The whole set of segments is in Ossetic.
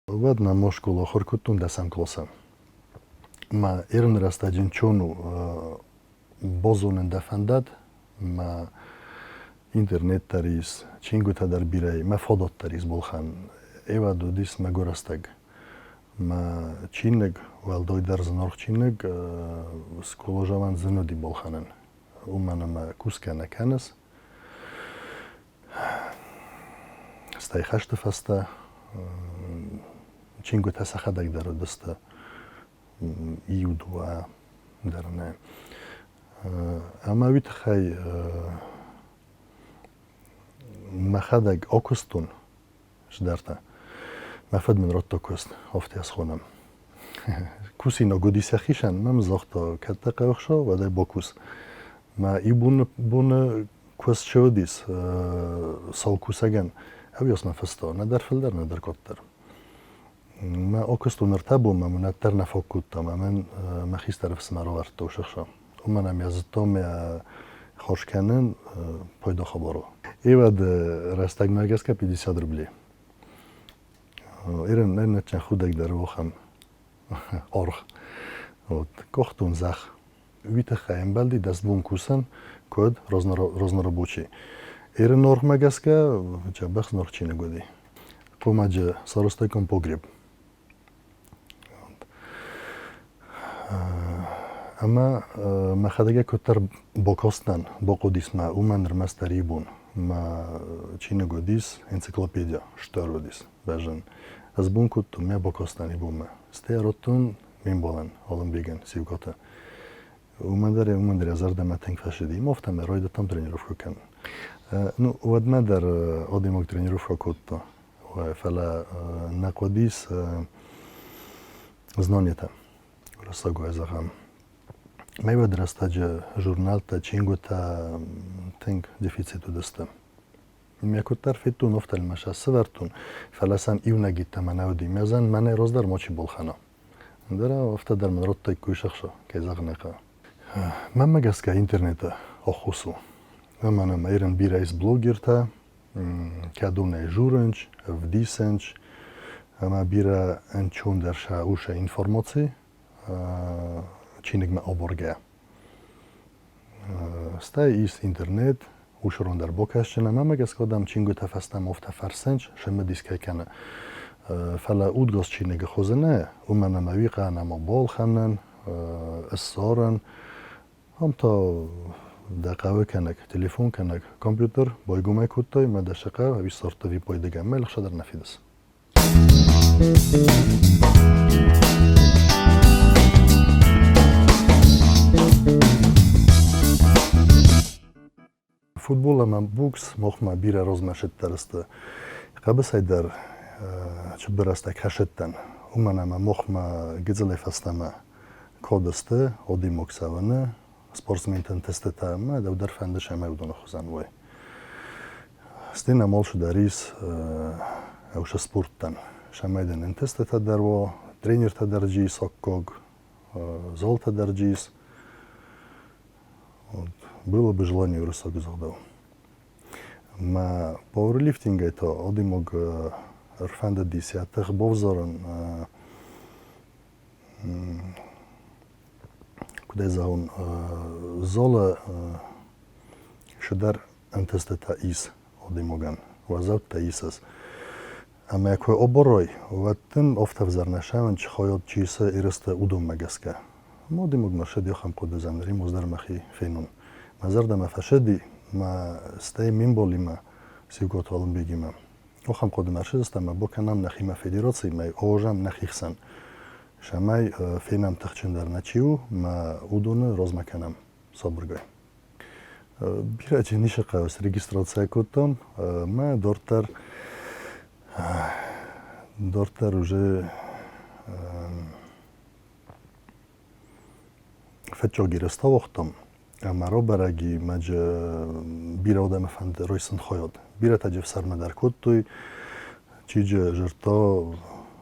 Уӕд мӕ мо скъола ахуыр кодтон дӕсӕм къласы. Мӕ ирон рӕстӕджы нчон у базонын дӕ фӕндад, мӕ интернет дӕр ис, чингуытӕ дӕр бирӕ и, мӕ фадат дӕр ис балхӕнын. Ӕвӕд уыдис мӕгуыр рӕстӕг. Мӕ чиныг, уӕлдайдӕр зынаргъ чиныг, скъоладзауӕн зын уыди балхӕнын, уымӕн ӕмӕ кусгӕ нӕ кӕныс. Стӕй хӕсты фӕстӕ чингуытӕ сӕхӕдӕг дӕр уыдысты иу-дыууӕ дӕр нӕ. Ӕмӕ уый тыххӕй мӕхӕдӕг акуыстон цыдӕртӕ. Мӕ фыд мын радта куыст, афтӕ схонӕм. Кусинаг уыди сӕхицӕн, мӕм загъта, кӕд дӕ хъӕуы ӕхсӕв, уӕд ӕй бакус. Мӕ иу боны куыст чи уыдис сау кусӕгӕн, ӕвйос нӕ фыста, нӕдӕр фылдӕр, нӕдӕр къаддӕр. Мӕ акуыстон ӕртӕ бонмӕ, мын уӕддӕр нӕ фаг кодта, ӕмӕ мӕн мӕ хистӕр ӕфсымӕр авӕрдта уыцы ӕхсӕв. Уымӕн ӕмӕ йӕ зыдтон, мӕ хорз кӕнын пайда хабар у. Ивӕд рӕстӕгмӕ гӕсгӕ 50 рублей. Ирын нӕ худӕг дӕр уохӕн аргъ. Вот, къохтон зӕхх. Уый тыххӕй ӕмбӕлди дӕс бон кусӕн, куыд разнорабочий. Иры нормӕ гӕсгӕ дзӕбӕх норгъ чиныг уыди. Хъуымаджы сарӕзтаиккам погреб. Ӕмӕ мӕхӕдӕг куыддӕр бакастӕн, бахъуыдис мӕ, уымӕн ӕрмӕстдӕр иу бон. Мӕ чиныг уыдис, энциклопедия стыр уыдис, бӕззын. Ӕз бон кодтон, мӕ бакастӕн иу бонмӕ. Стӕй радтон ме мбалӕн, Алымбегӕн, Сиукъаты. Уымӕн дӕр йӕ зӕрдӕмӕ тынг фӕцыди. Ӕмӕ афтӕмӕй райдыдтам тренировкӕ кӕнын. Ну, уӕдмӕ дӕр адӕймаг тренировкӕ кодта. Фӕлӕ нӕ хъуыдис знанитӕ, рӕстӕггай зӕгъӕм. Мӕ уӕд рӕстӕджы журналтӕ, чингуытӕ тынг дефицит уыдысты. Мӕ куыддӕр федтон, афтӕ сӕ сӕвӕрдтон, фӕлӕ сӕм иунӕг йеддӕмӕ нӕ уыди. Мӕ зӕн мӕнӕй раздӕр мачи балхӕна. Ӕндӕр афтӕ дӕр мын радтаиккой сӕхсӕ, кӕй зӕгъын ӕй хъӕуы. Мӕнмӕ гӕсгӕ интернеты ӕххуыс у. Уымӕн ӕмӕ ирӕн бирӕ ис блогертӕ, кӕдонӕй журынч, ӕвдисынч ӕмӕ бирӕ ӕнцондӕр сӕ у сӕ информаци чиныгмӕ абаргӕ. Стӕй ис интернет, усрон дӕр бакӕсджын ӕмӕ мӕ гӕсгӕ адӕм чингуытӕ фӕстӕмӕ афтӕ фӕрсынч, цымыдис кӕй кӕны. Фӕлӕ удгас чиныгы хуызы нӕ, уымӕн ӕмӕ уый хъӕнӕма балхӕнын, ссарын, Ам та дӕ хъӕуы кӕнӕг, телефон кӕнӕг, компьютер байгомӕй кодтай мӕ дӕ сӕ хъӕуы ӕви ссардта виппайдыгӕ ӕмӕ лӕгъстӕ дӕр нӕ фидыс. Футбол ӕмӕ бокс махмӕ бирӕ размӕ сыддӕр сты. Хъӕбысӕй дӕр цыбыр рӕстӕг хӕсыдтӕн, уымӕн ӕмӕ махмӕ гыццылӕй фӕстӕмӕ код сты одимог цӕуыны, спортсментӕн тестытӕ ӕмӕ дӕу дӕр фӕнды цӕмӕй уыдоны хуызӕн уой. Стӕй нӕм алцыдӕр ис ӕвзӕр спорттӕн, цӕмӕй дын ӕнтыстытӕ дӕр уа, тренертӕ дӕр джи ис аккаг, залтӕ дӕр джи ис. Вот. Было бы желание уырыссаг загъдау. Мӕ пауэрлифтингӕй та адӕймаг ӕрфӕндыдис йӕ тых бавзарын, куыд ӕй зӕгъон, залы цыдӕр ӕнтыстытӕ ис адӕймагӕн, уӕззӕуттӕ исыс. Ӕмӕ куы абарай, уӕд дын афтӕ ӕвзӕр нӕ сӕвӕн, чи хайад чи исы ерысты, уыдонмӕ гӕсгӕ. Ӕмӕ адӕймагмӕ ссыди ахӕм хъуыды, зӕгъын, римоз дӕр мӕхи фенон. Мӕ зӕрдӕмӕ фӕсыди, мӕ стӕй ме мбалимӕ, Сиукъаты Алымбегимӕ. Ахӕм хъуыдымӕ ӕрцыдыстӕм ӕмӕ бакӕнӕм нӕхимӕ федерацимӕ, аразӕм нӕхи хсӕн, цӕмӕй фенӕм тыхджындӕр нӕ чи у, мӕ уыдоны размӕ кӕнӕм сабыргай. Бирӕ ницы хъӕуы срегистраци кодтам ӕмӕ дарддӕр уже фӕччог ирӕзтӕ уагътам ӕмӕ рабӕрӕги мӕджы бирӕ адӕмы фӕнды райсын хайад. Бирӕтӕ джы ӕфсӕрмы дӕр кодтой, чи джы зырдта,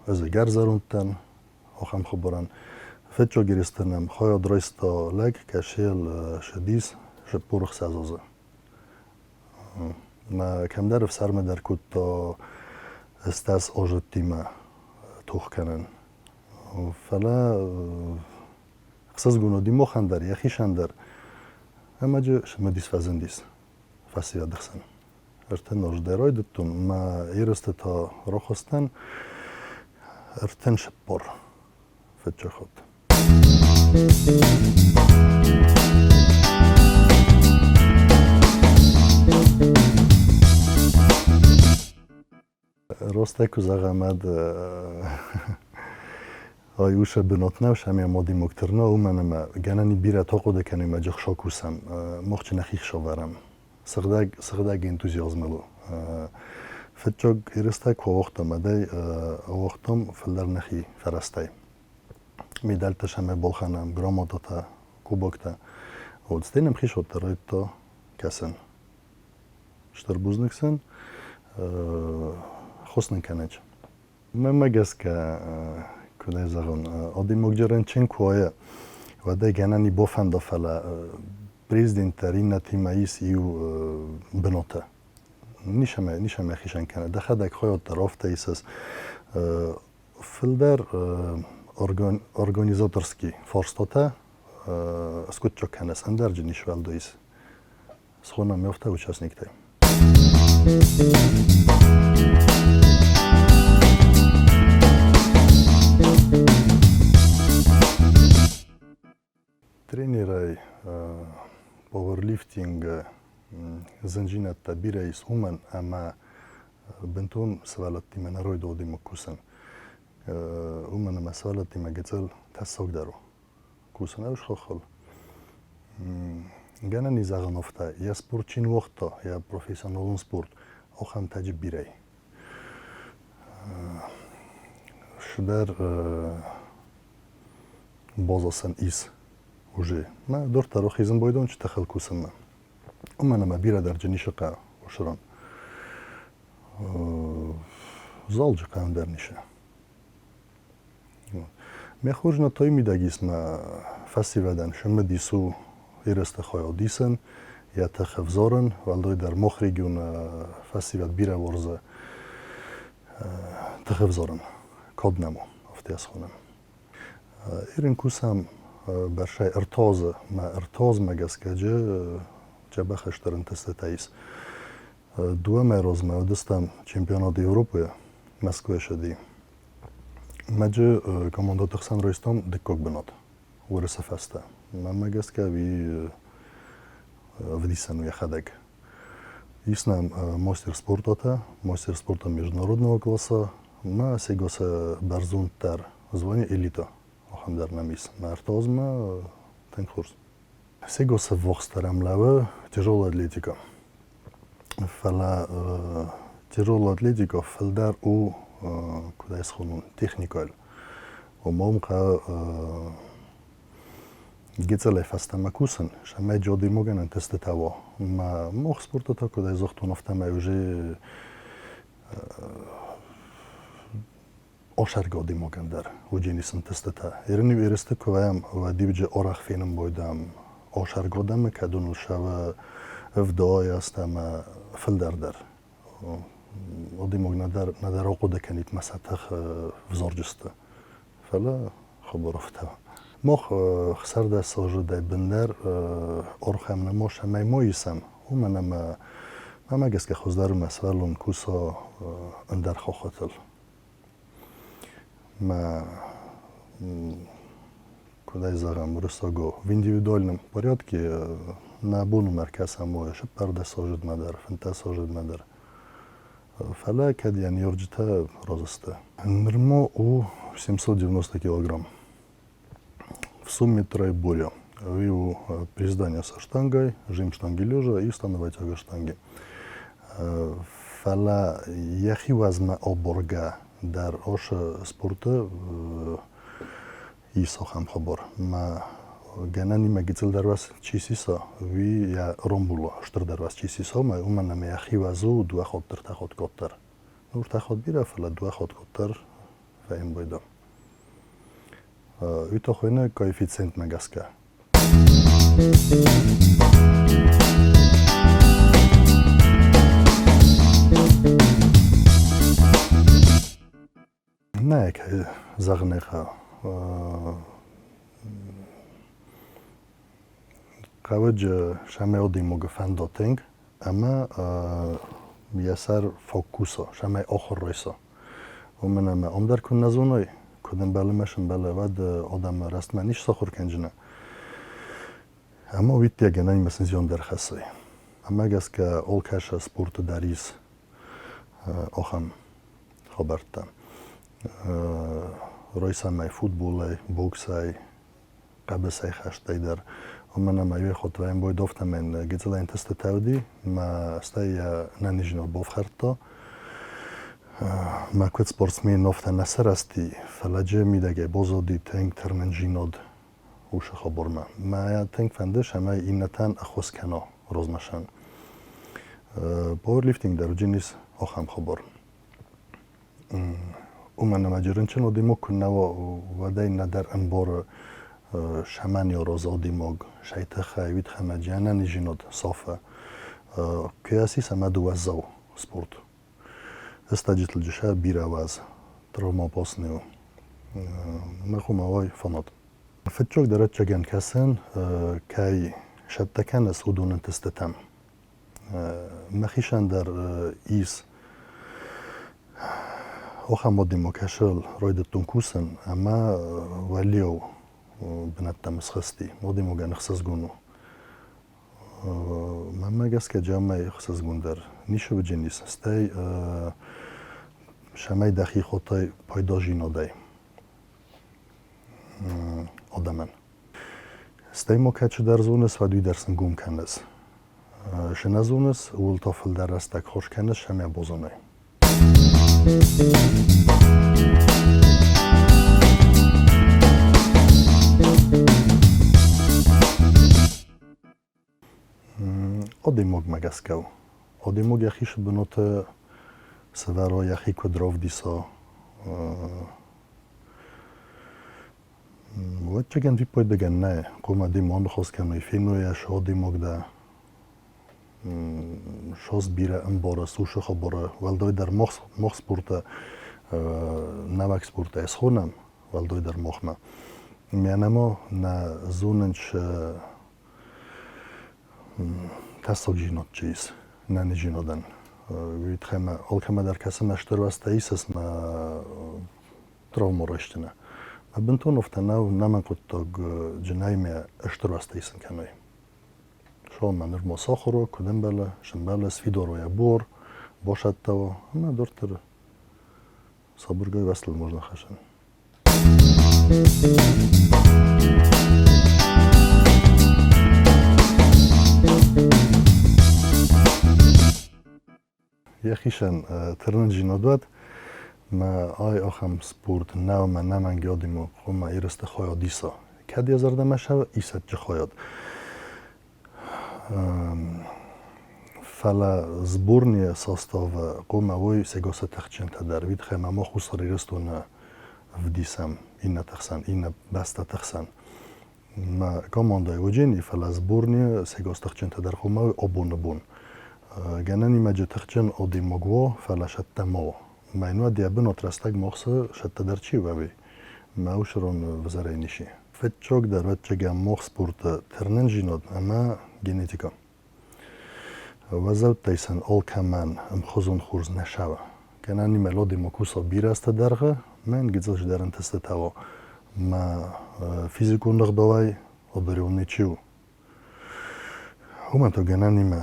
ӕз ӕгӕр зӕронд дӕн, ахӕм хабарӕн. Фӕччог ирӕзтӕ нӕм хайад райста лӕг, кӕсел шыдис, 46 азы. Мӕ кӕмдӕр ӕфсӕрмы дӕр кодта 80 азыдтимӕ. тох кӕнын. Фӕлӕ ӕхсызгон уыди махӕн дӕр, йӕхицӕн дӕр. Ӕмӕ джы цымыдис фӕзындис фӕсивӕды хсӕн. Ӕртын аз дӕр райдыдтон, мӕ ерысты та рахызтӕн 34 фыццаг хатт. Ростӕй куы зӕгъӕм, ӕд ай усе бынат нӕу, сӕм модимог тырна, уымӕн ӕмӕ гӕнӕн и бирӕтӕ хъуыды кӕной мӕ джыхсо кусӕм, мохчы нӕхи хсӕвӕрӕм. Сыгъдӕг, сыгъдӕг энтузиазмыл у. Фыццаг ерыстӕ куы ауагътам, ӕдӕй ауагътам фылдӕр нӕхи фӕрӕзтӕй. Медальтӕ сӕмӕ балхӕнӕм, грамотатӕ, кубоктӕ. Вот стӕй нӕм хисодтӕ райдыдта кӕсын. Стыр бузныг сын, хос нын кӕнӕд. Мӕнмӕ гӕсгӕ, куыд ӕй зӕгъон, адӕймаджы рынчын куы уа, уӕд ӕй гӕнӕн и бафӕнда, фӕлӕ президент дӕр иннӕтимӕ ис иу бынаты. Ницӕмӕ, ницӕмӕ хицӕн кӕны. Дӕхӕдӕг хайад дӕр афтӕ исыс. Фылдӕр организаторский фарстатӕ скъуыддзаг кӕныс, ӕндӕрджын ис уӕлдай ис. Схонӕм афтӕ участниктӕй. Тренерӕй пауэрлифтингы зындзинӕдтӕ бирӕ ис уымӕн, ӕмӕ бынтон сывӕллӕттимӕ нӕ райдыдтам кусын. Уымӕн ӕмӕ сывӕллӕттимӕ гыццыл тӕссагдӕр у. Кусын ӕвзхохыл. Гӕнӕн и зӕгъын афтӕ, йӕ спорт чи ныууагъта, йӕ профессионалон спорт, ахӕмтӕ джы бирӕ. Цыдӕр база сын ис уже. Мӕ дарддӕр ахизын байдон чи тыхыл кусынмӕ. Уымӕн ӕмӕ бирӕ дӕр джы ницы хъӕуы уыцы Залджы хъӕуы дӕр ницы. Мӕ хорз нӕ той мидӕг ис мӕ фӕсивӕдӕн цымыдис у ерысты хайад исын, йӕ тых ӕвзарын, уӕлдайдӕр мах регионы фӕсивӕд бирӕ уарзы тых ӕвзарын. Кад нӕм у, афтӕ схонӕм. Ирын кусӕм бӕрсӕй ӕртӕ мӕ ӕртӕ гӕсгӕ джы дзӕбӕх стыр ӕнтыстытӕ ис. Дыууӕ мӕй размӕ уыдыстӕм чемпионат Европӕйы Мӕскуыйы ссыди. Мӕджы командӕты хсӕн райстам дыккаг бынат Уырысы фӕстӕ. Мӕнмӕ гӕсгӕ уый ӕвдисӕн у йӕхӕдӕг. Ис нӕм мастер спорта, мастер спорта международного класса, ма сегасы бӕрзонддӕр звание элита ахӕм дӕр нӕм ис. Мӕ ӕртӕ тынг хорз. Сегасы ввахсдӕр ӕм лӕууы тяжелая атлетика. Фӕлӕ тяжелая атлетика фылдӕр у, куыд ӕй схонон, техникӕйыл. Ома уым хъӕуы гыццылӕй фӕстӕмӕ кусын, цӕмӕй джодимогӕн ӕнтыстытӕ уа. Мӕ мох спорты та, куыд ӕй загътон, афтӕмӕй уже осӕргӕ одимогӕн дӕр уыджени ӕнтыстытӕ. Ерын-иу ерысты куы вӕййӕм, уӕд-иу арӕх фенын байдам осӕргӕ адӕмы, кӕд уын сӕвы ӕвдай азтӕ ӕмӕ фылдӕр дӕр. Одимог нӕдӕр, нӕдӕр ахъуыды кӕнит мӕ сӕ тых взарджысты. Фӕлӕ хабар афтӕ. Мах 16 азы бындӕр архайӕм нӕ цӕмӕй ма исӕм, уымӕн ӕмӕ мӕмӕ гӕсгӕ хуыздӕр у мӕ сывӕллон куса ӕндӕр хохотыл. Мӕ куыд ӕй зӕгъӕм, уырыссагау в индивидуальном порядке нӕ бон у ӕркӕсӕм уой 14 азыдмӕ дӕр, 15 азыдмӕ дӕр. Фӕлӕ кӕд йӕ ныййарджытӕ разы сты. Нырма у 790 килограмм. В сумме троеборья. Уый у приседание со штангой, жим штанги лежа и становая тяга штанги. Фӕлӕ йӕхи уӕзмӕ аборгӕ дӕр ашы спорты ис ахӕм хабар. Мӕ гӕнӕнимӕ гыццылдӕр уӕз чи сиса, уый йӕ ромбула стырдӕр уӕз чи сиса, уымӕн ӕмӕ йӕхи уӕз у дыууӕ хатт ӕртӕ хатт къаддӕр. Ну, ӕртӕ хатт бирӕ, фӕлӕ дыууӕ хатт къаддӕр фӕембойдӕ. Уый та хуыйны коэффициентмӕ гӕсгӕ. Нӕ, кӕй зӕгъын ӕй хъӕуы. Хъӕуӕджы сӕмӕ фӕнда тынг ӕмӕ йӕ сӕр фӕкуса, сӕмӕй ахуыр райса. Уымӕн ӕмӕ ам дӕр куы нӕ зоной, куыд ӕмбӕлы мӕ сӕмбӕлы, уӕд адӕмы рӕстмӕ не сахуыр кӕнджынӕ. Ӕмӕ уый гӕнӕн сын зиан дӕр хӕссы. Ӕмӕ гӕсгӕ алкӕцы спорты дӕр ис ахӕм хабӕрттӕ. Райсӕм футболӕй, боксӕй, хъӕбысӕй хӕстӕй дӕр. Уымӕн ӕмӕ иу хатт Ваенбой мӕн гыццыл ӕнтыстытӕ уыди, мӕ стӕй йӕ нӕниздзинад бафхӕрдта. Мӕ куыд спортсмен афтӕ нӕ сырӕзти, фӕлӕ джы мидӕгӕй баззади тынг тырнындзинад уыцы хабармӕ. Мӕ тынг фӕнды, цӕмӕй иннӕтӕн ӕххуыс кӕна размӕсӕн. Пауэрлифтинг дӕр уыдзӕнис ахӕм хабар. Уымӕн ӕмӕ джы рынчын адӕймаг куы нӕ уа, уӕд ӕй нӕдӕр ӕмбары сӕмӕн йӕ разы адӕймаг, сӕй тыххӕй, уый тыххӕй ӕмӕ джы ӕнӕниздзинад сафы. Куы ацис ӕмӕ ды уӕззау спорт. Стаджытыл джы сӕ бирӕ уӕз, травмоопасный у. Мӕ хъуамӕ фанат. Фыццаг дӕр ӕцӕгӕн кӕсын, кӕй сӕттӕ кӕныс, уыдон ӕнтыстытӕм. Мӕхицӕн дӕр ис ахӕм адӕймаг кӕсыл райдыдтон кусын ӕмӕ уӕлиау бынӕттӕм схызти. Адӕймагӕн ӕхсызгон у. Мӕнмӕ гӕсгӕ джамӕй ӕхсызгондӕр ницы уыдзӕнис, стӕй цӕмӕй дӕхи хотай пайдазинадӕй адӕмӕн. Стӕй ма кӕд чидӕр зоныс, уӕд уый дӕр сын гом кӕныс. Цы нӕ зоныс, ууыл та фылдӕр рӕстӕг хорз кӕныс ӕмӕ базонай. Адӕймагмӕ гӕсгӕ у. Адӕймаг йӕхи бынаты сӕвӕра, йӕхи куыд равдиса, Ӕвӕццӕгӕн виппайдагӕн нӕ, хъуамӕ адӕймаг аныхас кӕной, феной ӕз адӕймаг дӕ, сос бирӕ ӕмбары, сусы хабары, уӕлдайдӕр мах спорты, нӕуӕг спорты ӕсхонӕм, уӕлдайдӕр махмӕ. Мӕнӕ нӕ зонынц тӕссагдзинад чи ис нӕниздзинадӕн. Уый тыххӕй мӕ алкӕмӕ дӕр кӕсы мӕ стыр уӕзтӕ исыс мӕ травма райстынӕ. Мӕ бынтон афтӕ нӕу, нӕмӕн хъуыддаг джынӕй мӕ стыр уӕзтӕ исын кӕной. Суанг нырма сахуыр у, куыд ӕмбӕлы, сӕмбӕлы, сфидар у йӕ буар, басӕттӕ у, ӕмӕ дарддӕр сабыргай уӕзтыл можно хӕссын. Йӕхицӕн тырнындзинад уӕд, мӕ ай ахӕм спорт нӕу мӕ нӕмӕнг адӕймаг хъуамӕ ерысты хайад иса. Кӕд йӕ зӕрдӕмӕ цӕуы, исӕдджы хайад. Фӕлӕ сборныйы составы хъуамӕ уой сегасы тыхджынтӕ дӕр. Уый тыххӕй ма мах Хуссар Ирыстоны вдисӕм иннӕты хсӕн, иннӕ бӕстӕты хсӕн. Мӕ командӕйы уыджени, фӕлӕ сборныйы сегас тыхджынтӕ дӕр хъуамӕ уой абоны бон. Гӕнӕн имӕджы тыхджын адӕймаг уа, фӕлӕ сӕттӕ ма уа. Мӕнуӕд йӕ бынат рӕстӕг мах цы сӕттӕ дӕр чи уӕви, мӕ усырон взӕрӕй ничи. Фыццагдӕр ӕвӕццӕгӕн мах спорты тырнындзинад ӕмӕ генетикӕ. Уӕззӕуттӕй сын алкӕмӕн ӕмхуызон хорз нӕ сӕуы. Кӕнӕ нимӕ куса бирӕ азты дӕргъы, мӕн гыццыл чидӕр ӕнтыстытӕ уа. Мӕ физикон ӕгъдауӕй одаренный чи у. Уымӕн та гӕнӕнимӕ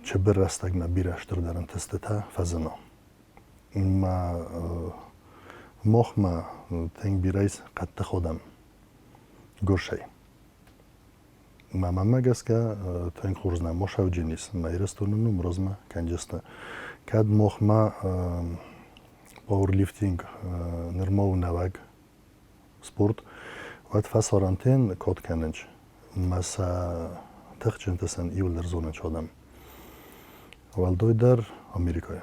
чыбыр рӕстӕгмӕ бирӕ стырдӕр ӕнтыстытӕ фӕзына. Мӕ махмӕ тынг бирӕ ис хъӕддых адӕм гуырсӕй. Мӕ мамӕ гӕсгӕ тынг хорз нӕ мосӕвджын ис мӕ Ирыстоны ном размӕ кӕнджысты. Кӕд махмӕ пауэрлифтинг нырма у нӕуӕг спорт, уӕд фӕсарӕнтӕн код кӕнынц. Мӕ сӕ тыхджынты сын иуылдӕр зонынц адӕм. Уӕлдайдӕр Америкӕйы.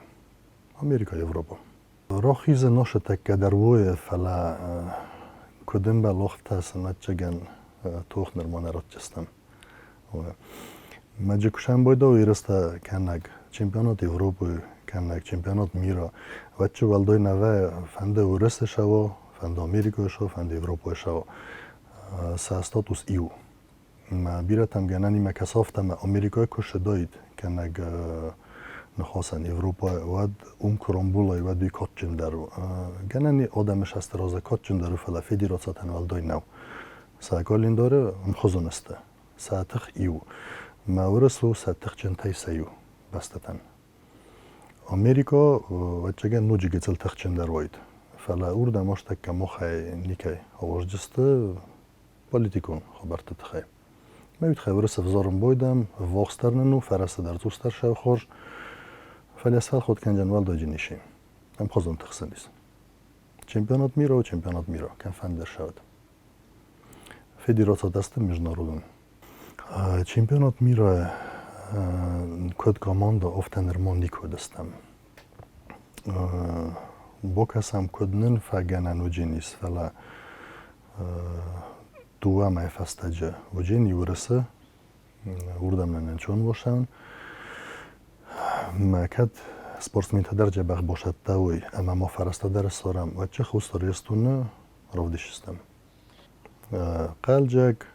Америка, Европа. Рохизы носы тӕккӕ дӕр уойы, фӕлӕ куыд ӕмбӕлы охтӕ сын ӕцӕгӕн тох нырма нӕ ратдзыстӕм. Мӕджы куы сӕмбойдӕуы ерыстӕ кӕнӕг чемпионат Европы. Кӕнӕ чемпионат мира. Уӕдчы уӕлдай нӕ фӕнды Уырысы сӕуа, фӕнды Америкӕйы сӕуа, фӕнды Европӕйы сӕуа. Сӕ статус иу. Мӕ бирӕтӕм гӕнӕнимӕ кӕсафтӕ ӕмӕ Америкӕйы куы ссыдаид, кӕнӕ ныхасӕн Европӕйы, уӕд уым куы рамбулай, уӕд уый кадджындӕр у. Гӕнӕн и адӕмы сӕсты разы кадджындӕр у, фӕлӕ федерациятӕн уӕлдай нӕу. Сӕ календары ӕмхуызон сты. Сӕ тых иу. Мӕ уырыс у сӕ тыхджынтӕй сӕ иу бӕстӕтӕн. Америкӕ, ӕвӕццӕгӕн, ноджы гыццыл тыхджындӕр уаид. Фӕлӕ уырдӕм астӕккӕ махӕй никӕй ауаздзысты политикон хабӕртты тыххӕй. Мӕ уый тыххӕй уырыс ӕвзарын байдӕм, ӕввахсдӕр нын у, фӕрӕзты дӕр цъусдӕр сӕ хорз. Фӕлӕ сфӕлхат кӕндзӕн уӕлдайджын исчи. Ӕмхуызон тых сын ис. Чемпионат мира у чемпионат мира, кӕмфӕнды ссӕуӕд. Федераци сты международон. Чемпионат мира куыд команда, афтӕ нырма никуы уыдыстӕм. Бакӕсӕм, куыд нын фӕгӕнӕн уыдженис, фӕлӕ дыууӕ мӕй фӕстӕджы уыджени Уырысы, уырдӕм нын ӕнцон босӕн. Мӕ кӕд спортсментӕ дӕр дзӕбӕх босӕттӕ уой ӕмӕ ма фӕрӕзтӕ дӕр ссарӕм, уӕд чы Хуссар Ирыстоны равдисдзыстӕм. Хъӕлдзӕг,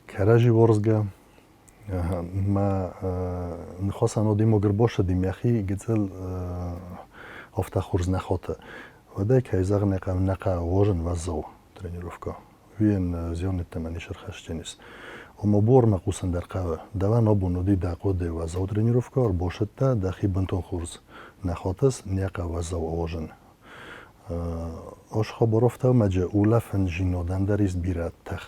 кӕрӕдзи уарзгӕ, мӕ ныхасӕн адӕймаг ӕрбацыди мӕхи гыццыл афтӕ хорз нӕ хаты. Уӕдӕй, кӕй зӕгъын ӕй хъӕуы, нӕ хъӕуы уозын уӕззау тренировкӕ. Уый зиан йеддӕмӕ не сӕрхӕсджын ис. Ома буармӕ хъусын дӕр хъӕуы. Дӕуӕн абон уыди дӕ хъуыды уӕззау тренировкӕ, ӕрбацыдтӕ, дӕхи бынтон хорз нӕ хатыс, нӕ хъӕуы уӕззау ауазын. Ӕз хабар афтӕмӕджы улӕфын зинадӕн дӕр ис бирӕ тых.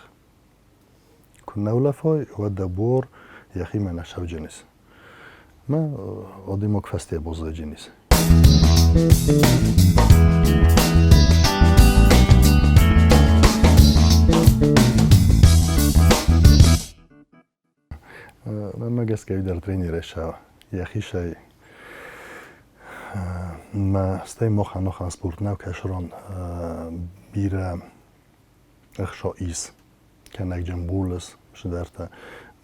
Куы нӕ улӕфай, уӕд дӕ буар йӕхимӕ нӕ сӕвджын ис. Мӕ адӕймаг фӕстейӕ баззайджын ис. Мӕнмӕ гӕсгӕ дӕр тренерӕй сӕ йӕхицӕй мӕ стӕй махӕн спорт нӕу кӕсырон бирӕ ӕхца ис, кӕнӕ джамбулыс цыдӕртӕ.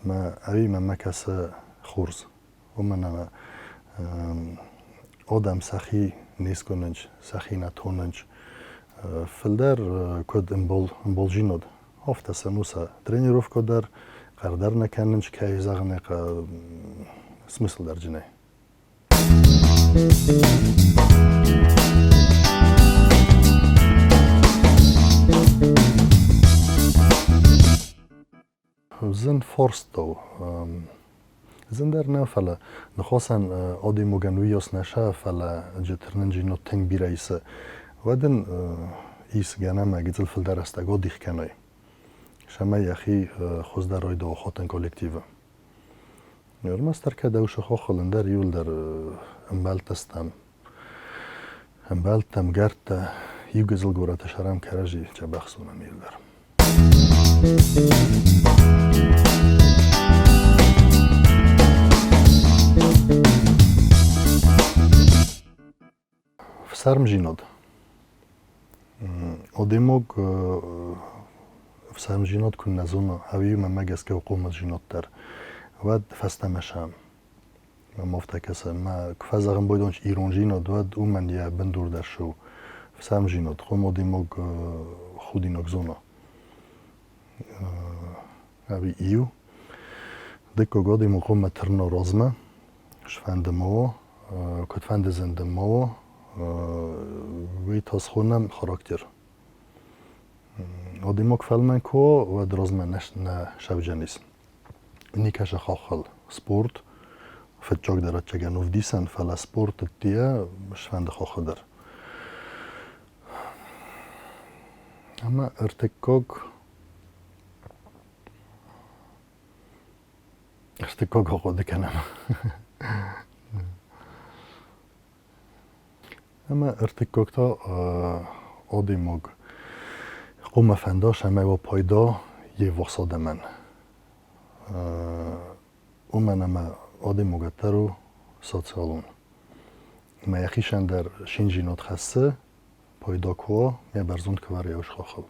Мӕ ӕви мӕнмӕ кӕсы хорз, уымӕн ӕмӕ адӕм сӕхи не скӕнынц, сӕхи нӕ тонынц. Фылдӕр куыд ӕмбалджинад, афтӕ сын у сӕ тренировкӕ дӕр, хъӕр дӕр нӕ кӕнынц, кӕй зӕгъын ӕй хъӕуы, смысл дӕр джынӕй. Зын фарст у. Зындӕр нӕ, фӕлӕ ныхасӕн адӕймагӕн уыйас нӕ сӕ, фӕлӕ джы тырнынджы тынг бирӕ исы. Уӕд ын ис гӕнӕн ӕмӕ гыццыл фылдӕр рӕстӕг адих кӕной, цӕмӕй йӕхи хуыздӕр райда охотӕн коллективы. Ӕрмӕстдӕр кӕд ӕусы хохыл ӕндӕр иуылдӕр ӕмбӕлттӕ стӕм. Ӕмбӕлттӕ, ӕмгӕрттӕ, иу гыццыл горӕты сӕрӕм кӕрӕдзи дзӕбӕх зонӕм иуылдӕр. Ӕфсармдзинад. Адӕймаг ӕфсармдзинад куы нӕ зона, ӕви мӕнмӕ гӕсгӕ у хъомылдзинад дӕр, уӕд фӕстӕмӕ сӕм. Мӕм афтӕ кӕсы, ӕмӕ куы фӕзӕгъын байдон ирондзинад, уӕд уымӕн йӕ бындур дӕр цы у. Ӕфсармдзинад, хъом адӕймаг худинаг зона. Ӕви иу. Дыккаг адӕймаг хъуамӕ тырна размӕ, сфӕнды ма уа, куыдфӕнды зынды ма уа, уый та схонӕм характер. Адӕймаг фӕлмӕн куы уа, уӕд размӕ нӕ сӕвджӕнис. Никӕсы хаххыл спорт фыццагдӕр ӕцӕгӕн ӕвдисӕн, фӕлӕ спорт ӕддейӕ сфӕнды хохы дӕр. Ӕмӕ ӕртыккаг ӕртыккаг ахъуыды кӕнӕм. Ӕмӕ ӕртыккаг та адӕймаг хъуамӕ фӕнда, цӕмӕй уа пайда йе ввахс адӕмӕн. Уымӕн ӕмӕ адӕймагад дӕр у социалон. Ӕмӕ йӕхицӕн дӕр шинжинод хӕссы, пайда куы уа, йӕ бӕрзонд куы вӕра йӕ усхохыл.